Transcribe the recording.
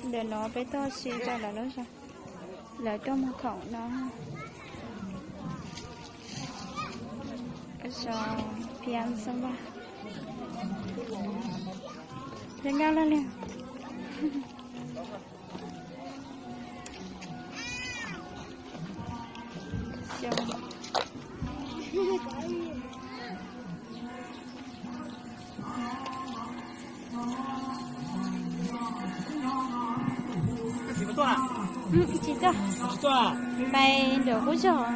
Ntawm no peb tuaj ua si rau lawv lub zos, lawv tuaj muag khoom no. Zos Phiab Xab Vaj, Phiab Nkauj Laj Liag. Tsis tuaj, pais ntawm qub zos.